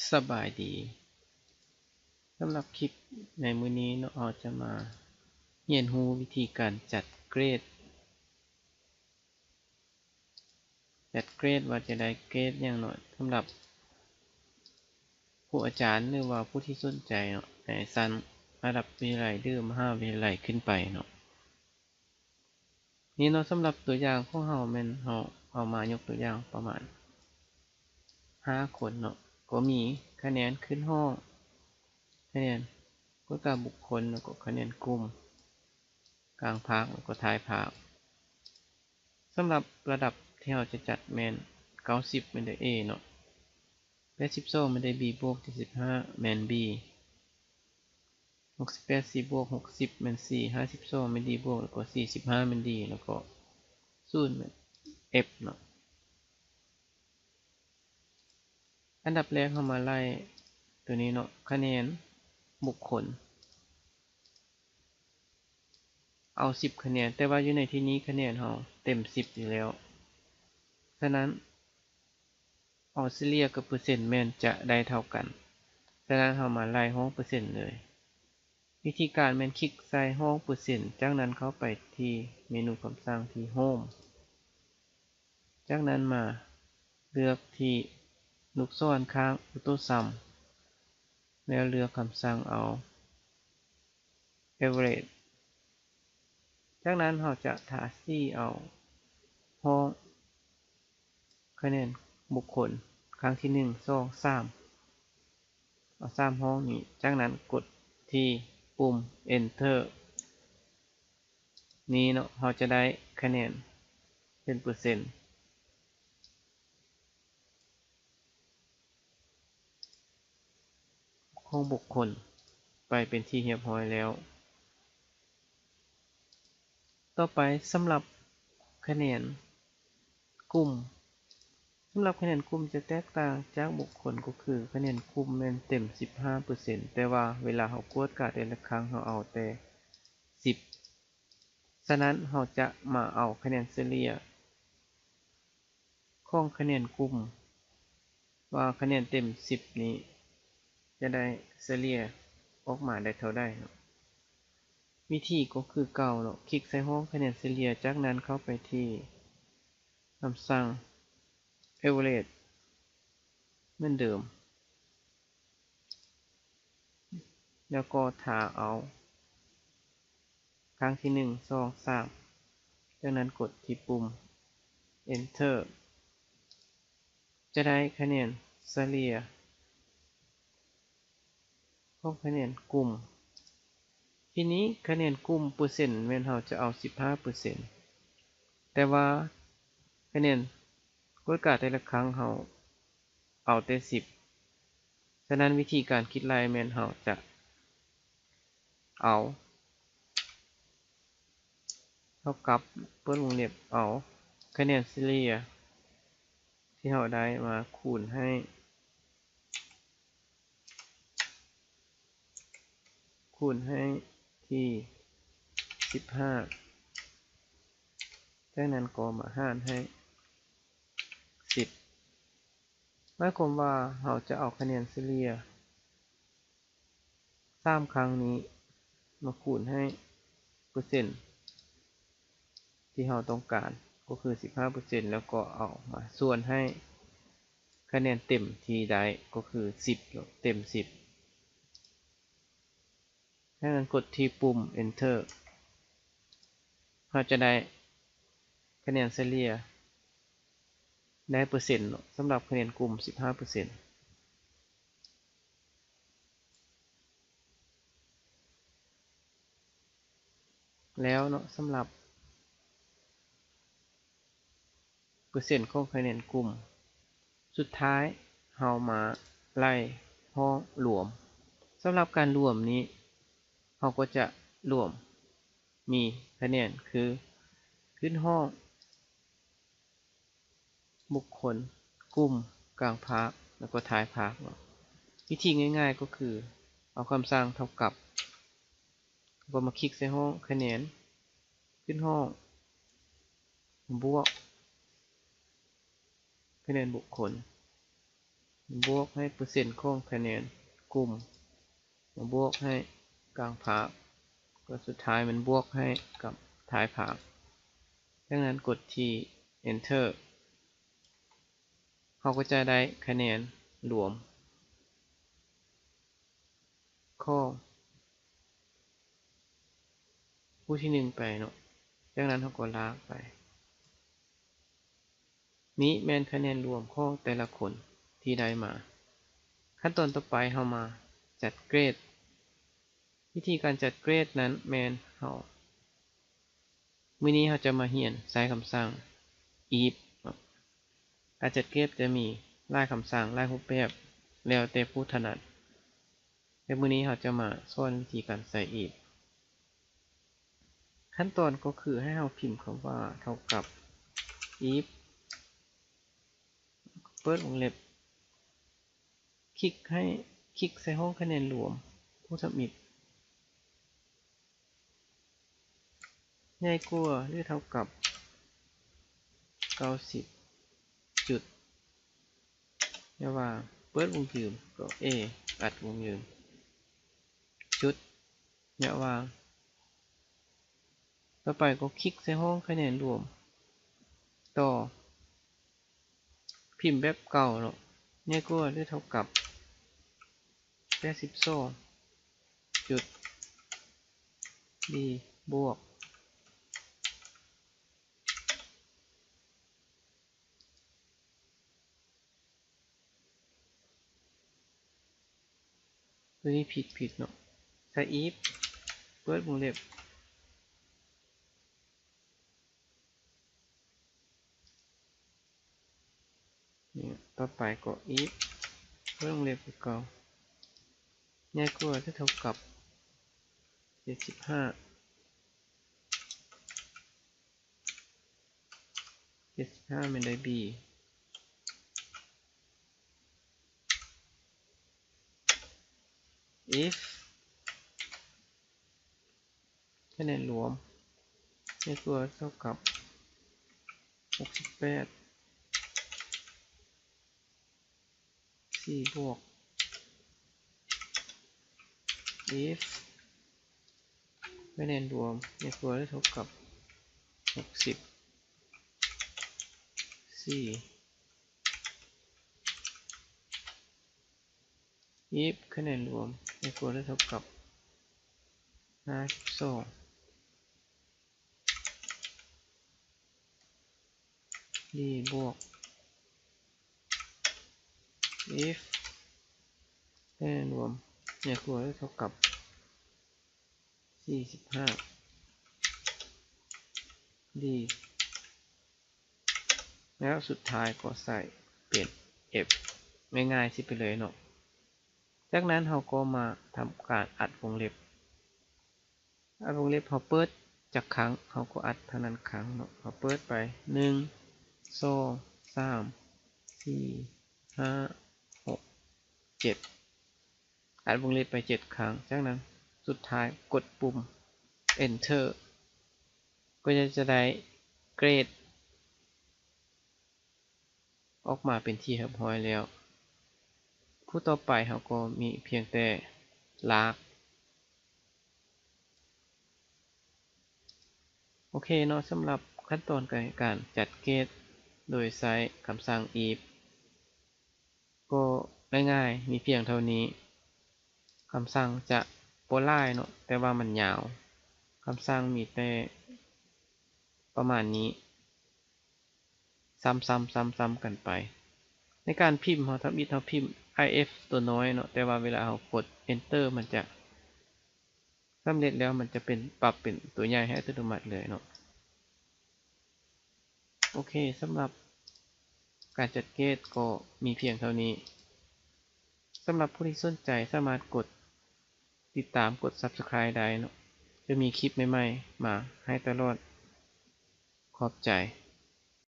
ສະບາຍດີ. ສຳລັບຄລິບໃນມື້ນີ້ເນາະ ເຮົາຈະມາຮຽນຮູ້ວິທີການຈັດເກຣດ ຈັດເກຣດວ່າຈະໄດ້ເກຣດຫຍັງເນາະ ສຳລັບຜູ້ອາຈານ ຫຼືວ່າຜູ້ທີ່ສົນໃຈເນາະ ໃນຊັ້ນລະດັບວິທະຍາໄລ ຫຼື ມະຫາວິທະຍາໄລຂຶ້ນໄປເນາະ. ນີ້ເນາະ ສຳລັບຕົວຢ່າງຂອງເຮົາແມ່ນເຮົາເອົາມາຍົກຕົວຢ່າງປະມານຫ້າຄົນເນາະ ກໍມີຄະແນນຂຶ້ນຫ້ອງ, ຄະແນນກວດກາບຸກຄົນ ແລ້ວກໍຄະແນນກຸ່ມ, ກາງພາກ ແລ້ວກໍທ້າຍພາກ. ສຳລັບລະດັບທີ່ເຮົາຈະຈັດແມ່ນເກົ້າສິບແມ່ນໄດ້ A ເນາະ, ແປດສິບສອງແມ່ນໄດ້ B ບວກ ເຈັດສິບຫ້າແມ່ນ B, ຫົກສິບແປດ C ບວກ ຫົກສິບແມ່ນ C, ຫ້າສິບສອງແມ່ນ D ບວກ ແລ້ວກໍສີ່ສິບຫ້າແມ່ນ D ແລ້ວກໍສູນແມ່ນ F ເນາະ. ອັນດັບແລກເຮົາມາໄລ່ຕົວນີ້ເນາະ ຄະແນນບຸກຄົນ ເອົາສິບຄະແນນ, ແຕ່ວ່າຢູ່ໃນທີ່ນີ້ຄະແນນເຮົາເຕັມສິບຢູ່ແລ້ວ, ສະນັ້ນ ເອົາສະເລ່ຍກັບເປີເຊັນແມ່ນຈະໄດ້ເທົ່າກັນ, ສະນັ້ນເຮົາມາໄລ່ຫ້ອງເປີເຊັນເລີຍ. ວິທີການແມ່ນຄລິກໃສ່ຫ້ອງເປີເຊັນ, ຈາກນັ້ນເຂົ້າໄປທີ່ເມນູຄຳສັ່ງທີ່ Home, ຈາກນັ້ນມາເລືອກທີ່ລູກສອນຂ້າງ Auto Sum ແລ້ວເລືອກຄຳສັ່ງເອົາ Average. ຈາກນັ້ນເຮົາຈະທາສີເອົາຫ້ອງຄະແນນບຸກຄົນ ຄັ້ງທີໜຶ່ງ ສອງ ສາມ ເອົາສາມຫ້ອງນີ້, ຈາກນັ້ນກົດທີ່ປຸ່ມ Enter ນີ້ເນາະ, ເຮົາຈະໄດ້ຄະແນນເປັນເປີເຊັນ ຂອງບຸກຄົນໄປເປັນທີ່ຮຽບຮ້ອຍແລ້ວ. ຕໍ່ໄປສຳລັບຄະແນນກຸ່ມ, ສຳລັບຄະແນນກຸ່ມຈະແຕກຕ່າງຈາກບຸກຄົນ ກໍຄືຄະແນນກຸ່ມແມ່ນເຕັມສິບຫ້າເປີເຊັນ, ແຕ່ວ່າເວລາເຮົາກວດກາແຕ່ລະຄັ້ງເຮົາເອົາແຕ່ສິບ, ສະນັ້ນເຮົາຈະມາເອົາຄະແນນສະເລ່ຍ ຂອງຄະແນນກຸ່ມ ວ່າຄະແນນເຕັມສິບນີ້ຈະໄດ້ສະເລ່ຍອອກມາໄດ້ເທົ່າໃດເນາະ. ວິທີກໍຄືເກົ່າເນາະ, ຄລິກໃສ່ຫ້ອງຄະແນນສະເລ່ຍ, ຈາກນັ້ນເຂົ້າໄປທີ່ຄຳສັ່ງ Average ເໝືອນເດີມ. ແລ້ວກໍຖ້າເອົາຄັ້ງທີໜຶ່ງ ສອງ ສາມ, ຈາກນັ້ນກົດທີ່ປຸ່ມ Enter ຈະໄດ້ຄະແນນສະເລ່ຍຂອງຄະແນນກຸ່ມ. ທີນີ້ຄະແນນກຸ່ມເປີເຊັນແມ່ນເຮົາຈະເອົາສິບຫ້າເປີເຊັນ, ແຕ່ວ່າຄະແນນກວດກາແຕ່ລະຄັ້ງເຮົາ ເອົາແຕ່ສິບ, ສະນັ້ນວິທີການຄິດໄລ່ແມ່ນເຮົາຈະເອົາເທົ່າກັບ ເປີດວົງເລັບ ເອົາຄະແນນສະເລ່ຍທີ່ເຮົາໄດ້ມາຄູນໃຫ້ ຄູນໃຫ້ທີ່ສິບຫ້າ, ຈາກນັ້ນກໍມາຫານໃຫ້ສິບ. ໝາຍຄວາມວ່າເຮົາຈະເອົາຄະແນນສະເລ່ຍສາມຄັ້ງນີ້ມາຄູນໃຫ້ເປີເຊັນທີ່ເຮົາຕ້ອງການ ກໍຄືສິບຫ້າເປີເຊັນ ແລ້ວກໍເອົາມາສ່ວນໃຫ້ຄະແນນເຕັມທີ່ໄດ້ ກໍຄືສິບເນາະ, ເຕັມສິບ. ຈາກນັ້ນກົດທີ່ປຸ່ມ Enter ເຮົາຈະໄດ້ຄະແນນສະເລ່ຍ ໄດ້ເປີເຊັນເນາະ ສຳລັບຄະແນນກຸ່ມສິບຫ້າເປີເຊັນແລ້ວເນາະ. ສຳລັບ ເປີເຊັນຂອງຄະແນນກຸ່ມ. ສຸດທ້າຍເຮົາມາໄລ່ຫ້ອງລວມ. ສຳລັບການລວມນີ້ ເຮົາກໍຈະລວມມີຄະແນນຄື ຂຶ້ນຫ້ອງ, ບຸກຄົນ, ກຸ່ມ, ກາງພາກ ແລ້ວກໍທ້າຍພາກເນາະ. ວິທີງ່າຍໆກໍຄືເອົາຄຳສັ່ງເທົ່າກັບ ກໍມາຄລິກໃສ່ຫ້ອງຄະແນນ ຂຶ້ນຫ້ອງ ບວກຄະແນນບຸກຄົນ ບວກໃຫ້ເປີເຊັນຂອງຄະແນນກຸ່ມ ມາບວກໃຫ້ກາງພາບ ກໍສຸດທ້າຍມັນບວກໃຫ້ກັບທ້າຍພາບ. ດັ່ງນັ້ນກົດທີ່ Enter ເຮົາກໍຈະໄດ້ຄະແນນລວມຂອງຜູ້ທີໜຶ່ງໄປເນາະ. ຈາກນັ້ນເຮົາກໍລາກໄປ. ນີ້ແມ່ນຄະແນນລວມຂອງແຕ່ລະຄົນທີ່ໄດ້ມາ. ຂັ້ນຕອນຕໍ່ໄປເຮົາມາຈັດເກຣດ. ວິທີການຈັດເກຣດນັ້ນແມ່ນເຮົາ ມື້ນີ້ເຮົາຈະມາຮຽນໃຊ້ຄຳສັ່ງ if ເນາະ. ການຈັດເກຣດຈະມີຫຼາຍຄຳສັ່ງ, ຫຼາຍຮູບແບບ ແລ້ວແຕ່ຜູ້ຖະໜັດ. ແຕ່ມື້ນີ້ເຮົາຈະມາສອນວິທີການໃສ່ if. ຂັ້ນຕອນກໍຄືໃຫ້ເຮົາພິມຄຳວ່າເທົ່າກັບ if ເປີດວົງເລັບ ຄລິກໃຫ້ ຄລິກໃສ່ຫ້ອງຄະແນນລວມ ຜູ້ທຳອິດ ໃຫຍ່ກວ່າ ຫຼື ເທົ່າກັບ ເກົ້າສິບ ຈຸດ ຍະຫວ່າງ ເປີດວົງຢືມ ກໍ A ອັດວົງຢືມ ຈຸດ ຍະຫວ່າງ. ຕໍ່ໄປກໍຄລິກໃສ່ຫ້ອງຄະແນນລວມ ຕໍ່ ພິມແບບເກົ່າເນາະ ໃຫຍ່ກວ່າ ຫຼື ເທົ່າກັບ ແປດສິບສອງ ຈຸດ B ບວກ. ຕົວນີ້ຜິດ ຜິດເນາະ ໃສ່ if ເປີດວົງເລັບ ນີ້ ຕໍ່ໄປກໍ if ເປີດວົງເລັບຄືເກົ່າ ໃຫຍ່ກວ່າ ຫຼື ເທົ່າກັບ ເຈັດສິບຫ້າ ເຈັດສິບຫ້າ ແມ່ນໄດ້ B. If ຄະແນນລວມໃຫຍ່ກວ່າ ເທົ່າກັບ ຫົກສິບແປດ ສີ່ ບວກ if ຄະແນນລວມໃຫຍ່ກວ່າ ຫຼື ເທົ່າກັບ ຫົກສິບ ສີ່ if ຄະແນນລວມໃຫຍ່ກວ່າ ຫຼື ເທົ່າກັບ ຫ້າສິບສອງ D ບວກ if ຄະແນນລວມໃຫຍ່ກວ່າ ຫຼື ເທົ່າກັບ ສີ່ສິບຫ້າ D ແລ້ວສຸດທ້າຍກໍໃສ່ເປັນ F ງ່າຍໆຊິໄປເລີຍເນາະ. ຈາກນັ້ນເຮົາກໍມາທຳການອັດວົງເລັບ. ອັດວົງເລັບ ເຮົາເປີດຈັກຄັ້ງ ເຮົາກໍອັດເທົ່ານັ້ນຄັ້ງເນາະ. ເຮົາເປີດໄປ ໜຶ່ງ ສອງ ສາມ ສີ່ ຫ້າ ຫົກ ເຈັດ ອັດວົງເລັບໄປເຈັດຄັ້ງ. ຈາກນັ້ນສຸດທ້າຍກົດປຸ່ມ Enter ກໍຈະ ຈະໄດ້ເກຣດ ອອກມາເປັນທີ່ຮຽບຮ້ອຍແລ້ວ. ຜູ້ຕໍ່ໄປເຮົາກໍມີພຽງແຕ່ລາກ. ໂອເຄເນາະ, ສຳລັບຂັ້ນຕອນການ ການຈັດເກຣດໂດຍໃຊ້ຄຳສັ່ງ if ກໍງ່າຍໆ ມີພຽງເທົ່ານີ້. ຄຳສັ່ງຈະບໍ່ຫຼາຍເນາະ, ແຕ່ວ່າມັນຍາວ. ຄຳສັ່ງມີແຕ່ປະມານນີ້. ຊ້ຳໆ ຊ້ຳໆ ກັນໄປ. ໃນການພິມ ເຮົາທຳອິດເຮົາພິມ if ຕົວນ້ອຍເນາະ, ແຕ່ວ່າເວລາເຮົາກົດ Enter ມັນຈະສຳເລັດແລ້ວ, ມັນຈະເປັນ ປັບເປັນຕົວໃຫຍ່ໃຫ້ອັດຕະໂນມັດເລີຍເນາະ. ໂອເຄ, ສຳລັບການຈັດເກຣດກໍມີພຽງເທົ່ານີ້. ສຳລັບຜູ້ທີ່ສົນໃຈສາມາດກົດຕິດຕາມ, ກົດ Subscribe ໄດ້ເນາະ, ຈະມີຄລິບໃໝ່ໆ ມາໃຫ້ຕະຫຼອດ. ຂອບໃຈ.